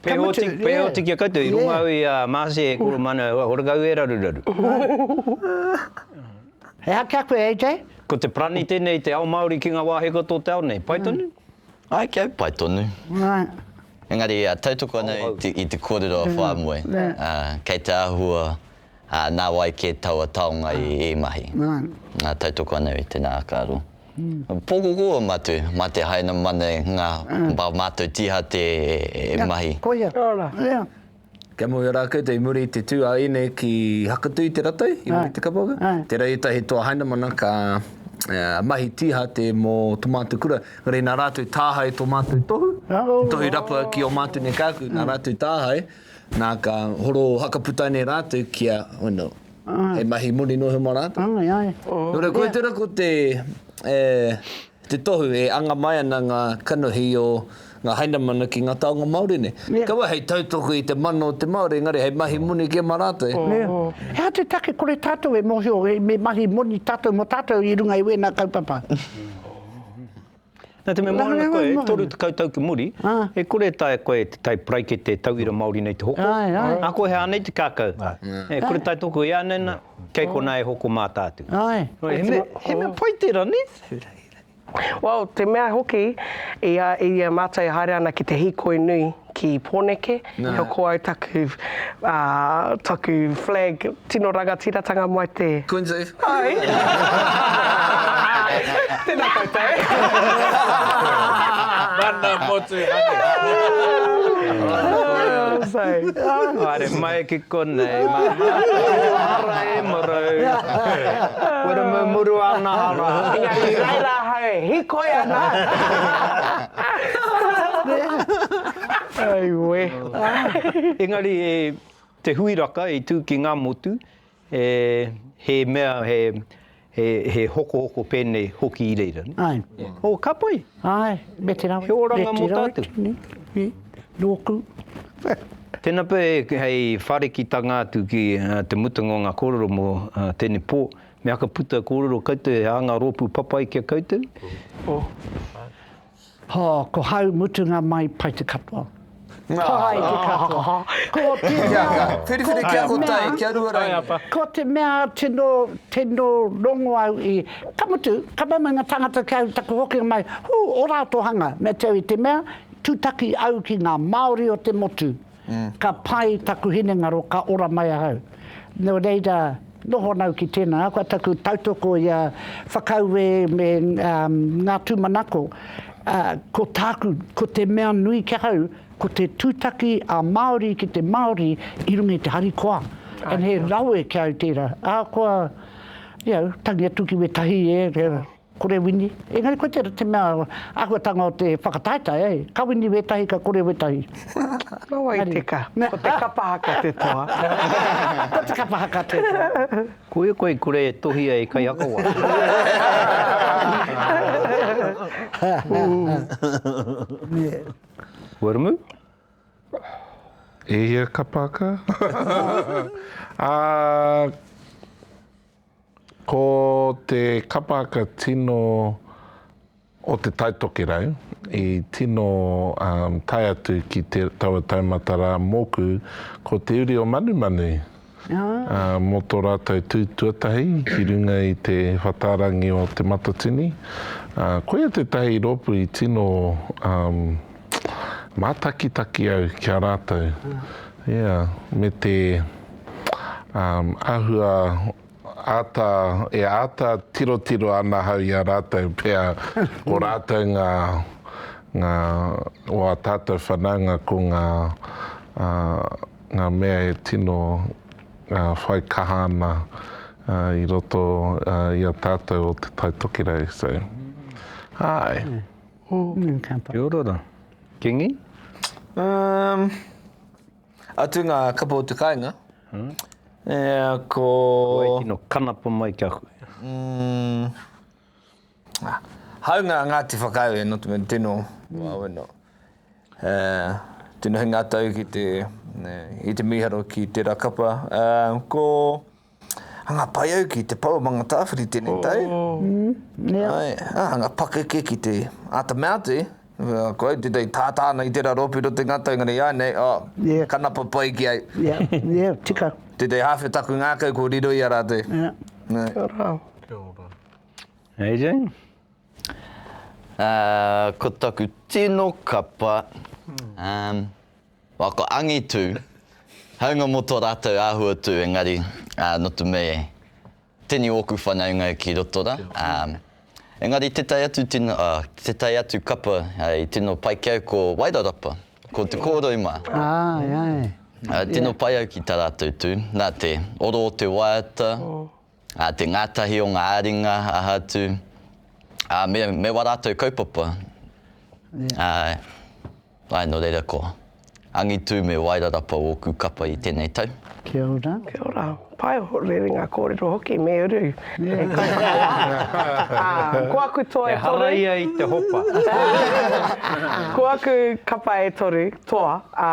pēhoti, pēhoti ki a koutou, i runga au i a Marcy e koro mana, horekau e raruraru. He aha ki a koe, AJ? Ko te parani tēnei i te ao Māori ki ngā wāhi katoa o te ao nei. Pai tonu? Āe, kia pai tonu. Āe. Engari, tautoko ana i te kōrero a Whāmoe, kei te āhua nā wai kē taua taonga i mahi. Tautoko ana i tēnā whakaaro. Pōkoko mātou, mā te Hainamana ngā, mā mātou tīhate e mahi. Koia. Ia. Kia mōhio rā koutou i muri i te tū a ēnei ki Hakatū i te ratou, i muri i te kapaka, tērā ētahi toa Hainamana ka mahi tīhate mō tō mātou kura. Engari nā rātou tāhae tō mātou tohu, te tohu rapua ki ō mātou nei kākū, nā rātou tāhae, nā ka horo hakaputa nei rātou kia, bueno, hei mahi moni noa iho mā rātou. Ai, ai. Nō reira, koia tērā ko te, te tohu e anga mai ana ngā kanohi o ngā Hainamana ki ngā taonga Māori nei. Kaua hei tautoko i te mana o te Māori, engari hei mahi moni kē mā rātou. He aha te take kore tātou e mōhio me mahi moni tātou mō tātou i runga i wēnā kaupapa? Nā te mea mōhio ana koe, e 30 tau ki muri, e kore e taea koe te tae paraikete tauira Māori nei te hoko. Ā, koe he ānei te kākau. E kore tae tōku i ānei nā, kei konā e hoko mā tātou. He mea, he mea pai tērā, nē? Well, te mea hoki, i a, i a mātou e haere ana ki te hīkoi nui ki Pōneke, kia ko au taku, ā, taku flag tino rangatiratanga mai te. Quincy. Ai. Tēnā koutou. Mana motuhake. Haere mai ki konei, mama. Hara e marau. Wera mumuru ana hara. Engari i reira ahau e hikoi ana. Auē. Engari e te huiraka i tū ki Ngāmotu, e, he mea, he, he, he hokohoko pēnei hoki i reira. Āe. Oh, ka pai. Āe, me te rawe. He oranga mō tātou. Me te rawe, nōku. Tēnā pea hei wharekitanga atu ki te mutunga o ngā kōrero mō tēnei pō, me aka puta kōrero koutou he anga rōpū papai ki a koutou. Oh. Ho, ko hau mutunga mai pai te katoa. Pai te katoa. Ko te mea, Whiriwhiri kia kotahi, kia 200. Ko te mea tino, tino rongo au i, ka mutu, ka mau mai nga tangata ki au taku hokinga mai, hū, ora to hanga, me te au i te mea, tutaki au ki nga Maori o te motu. Ka pai taku hinengaro, ka ora mai ahau. Nō reira, noho ana au ki tēnā, ahakoa taku tautoko i a Whakaue me ngā tūmanako, ko tāku, ko te mea nui ki ahau, ko te tūtaki a Māori ki te Māori i runga i te harikoa. And he rawe ki a au tērā. Ahakoa, you know, tangi atu ki wētahi e, Kore wini. Engari koe tera te mea ahuatanga o te whakataetae, eh? Ka wini wetahi, ka kore wetahi. Rawa i teka. Ko te kapa haka te toa. Ko te kapa haka te toa. Koia koe i kore e tohia e Kaiakawa. Wiremu? E hia kapa haka? Ā. Ko te kapa haka tino o Te Tai Tokerau i tino tae atu ki te taua taumata rā mōku, ko Te Uri o Manumanu mō tō rātou tū tuatahi ki runga i te whatārangi o Te Matatini. Koia tētahi rōpū i tino mātakitaki au ki a rātou. Yeah, me te āhua āta, e āta tirotiro ana ahau i a rātou pea, ko rātou ngā, ngā, o ā tātou whanaunga ko ngā, ngā mea e tino whai kaha ana i roto i a tātou o Te Tai Tokerau, so, āe. Kia ora ra. Kingi? Um, Atu ngā kapa o te kāinga. E, ko... Ko e tino kanapa mai ki a koe. Mm, haunga Ngāti Whakaue, no te mea tino, mm. no. E, tino hinga tau ki te, i te miharo ki tērā kapa. E, ko... Hanga pai au ki te pou o Mangatāwhiri tēnei tau. Ai, ā, hanga pakeke ki te āta mea atu, ko au tētahi tātā ana i tērā rōpū roto i ngā tau, engari āianei, oh, kanapa pai ki au. Yeah, yeah, tika. Tētahi hāwhe taku ngākau kua riro i a rātou. Yeah. Kia ora. Kia ora. AJ? Ā, ko taku tino kapa, um, Well, ko angitu, hāunga mō tō rātou āhua tū, engari, ā, nō te mea tini ōku whanaunga ki roto rā, ā, Engari tētahi atu tino, ā, tētahi atu kapa i tino pai ki au ko Wairarapa, ko Te Kōroi mā. Āe, āe. Ā, tino pai au ki tā rātou tū. Nā te oro o te waiata, ā, te ngātahi o ngā ā-ringa, aha atu, ā, me, me wā rātou kaupapa. Āe. Āe, nō reira ko Angitu me Wairarapa ōku kapa i tēnei tau. Kia ora. Kia ora. Pai o rerenga kōrero hoki me uru e kaiwhakawā. Ā, ko aku toa e toru. Ehara ia i te hopa. Ko aku kapa e toru, toa, ā,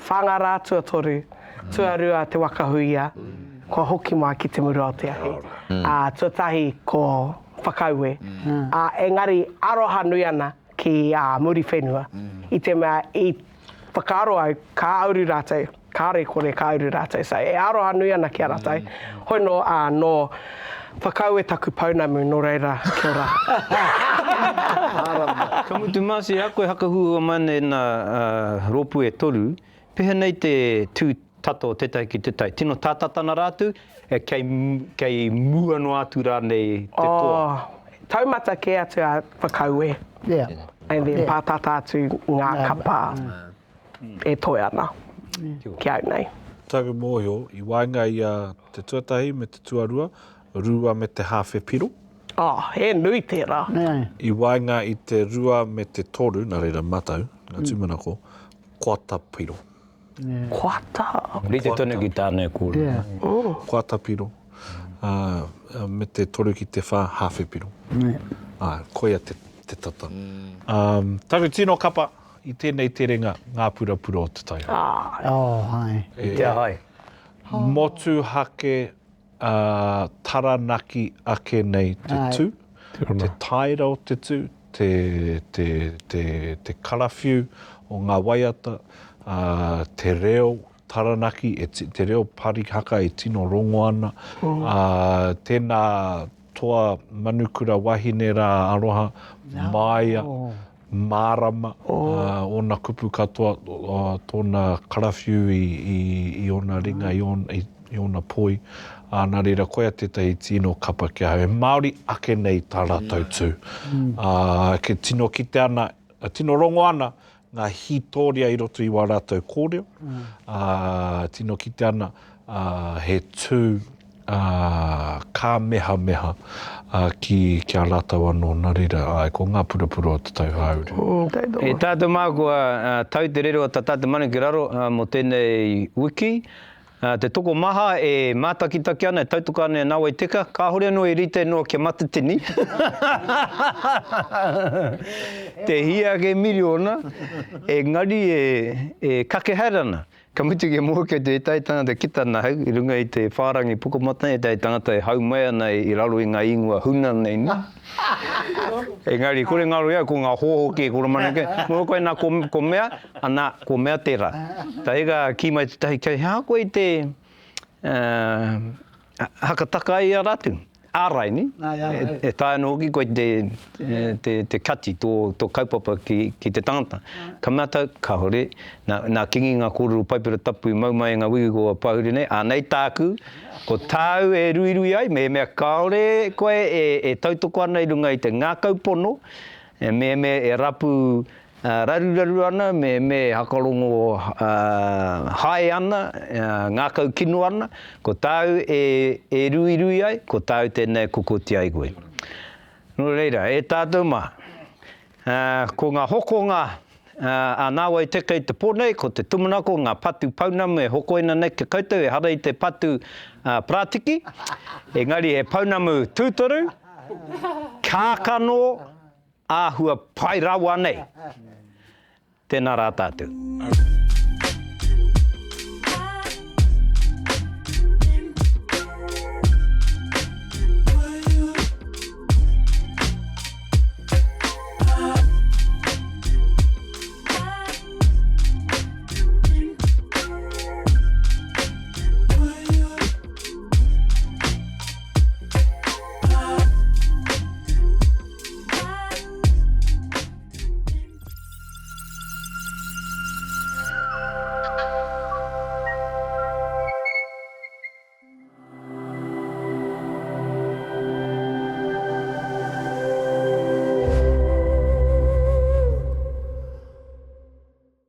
Whāngārā tuatoru, tuarua Te Waka Huia, kua hoki mai ki Te Muru o te Ahi. Ā, tuatahi ko Whakaue. Ā, engari aroha nui ana ki a Muriwhenua, i te mea i whakaaro au ka uru rātou, kāore kore ka uru rātou. So e aroha nui ana ki a rātou. Hoi nō, ā, nō Whakaue taku pounamu, nō reira, kia ora. Ka mutu Marcy, a koe hakahuhua mai nei nā rōpū e toru, Pehea nei te tū tata o tētahi ki tētahi? Tino tātata ana rātou, kei, kei mua noa atu rānei te toa? Oh, taumata kē atu a Whakaue. Yeah. And then pātata atu ngā kapa e toe ana ki au nei. Taku mōhio, i waenga i a te tuatahi me te tuarua, rua me te hāwhe piro. Oh, he nui tērā. I waenga i te rua me te toru, nā reira matau, ngā tūmanako, Koata piro. Koata? Rite tonu ki tāna e kōrero. Koata piro. Me te toru ki te whā, hāwhe piro. Āe, koia te tata. Taku tino kapa i tēnei terenga, ngā purapura o te tai. Oh, hai. I te aha ai? Motuhake Ā, Taranaki ake nei te tū, te taera o te tū, te, te, te, te karawhiu o ngā waiata, ā, te reo Taranaki, e, te reo parihaka e tino rongo ana, ā, tēnā toa manukura wahine rā aroha, māia, mārama ōna kupu katoa, tōna karawhiu i ōna ringa, i ōna poi, ā, nā reira, koia tētahi tino kapa ki ahau. He Māori ake nei tā rātou tū. Ā, ke tino kite ana, tino rongo ana ngā hītōria i roto i wā rātou kōrero, ā, tino kite ana, ā, he tū, ā, kāmehameha, ā, ki, ki a rātou anō, nā reira, āe, ko ngā purapura o te tau hāuru. E tātou mā kua tau te rere o tā tātou manu ki raro mō tēnei wiki, Te tokomaha e mātakitaki ana, e tautoko ana i a Nāwai Teka, kāhore anō i rite noa kia matatini te hia ake miriona, engari e kake haere ana. Ka mutu kia mōhio kei tētahi tangata ki tana hau i runga i te whārangi pukamata, ētahi tangata e hau mai ana i raro i ngā ingoa huna nei, nē. Engari, kore ngaro i au, ko ngā hoa hoki e koromana kē. Mōhio koe nā, ko, ko mea, ana, ko mea tērā. Tahi ka kī mai tētahi, kei hea koe i te, uh, hakataka ai i a rātou? Ārai, nē? E, e taea anō hoki koe te, te, te kati tō, tō kaupapa ki, ki te tangata. Ka mea tau, kāore, nā, nā Kingi ngā kōrero Paipera Tapu i mau mai i ngā wiki kua pahure nei, ānei tāku, Ko tāu e ruirui ai, mehemea kāore koe e tautoko ana i runga i te ngākau pono, mehemea e rapu raruraru ana, mehemea e hakarongo hae ana, ngākau kino ana, ko tāu e ruirui ai, ko tāu tēnei e kokoti ai koe. Nō reira, e tātou mā, Ko ngā hokonga a Nāwai Teka i te pō nei, ko te tumanako, ngā patu pounamu e hokoina nei ki a koutou, ehara i te patu parātiki, engari he pounamu tūturu, kākano, āhua pai rawa nei. Tēnā rā tātou.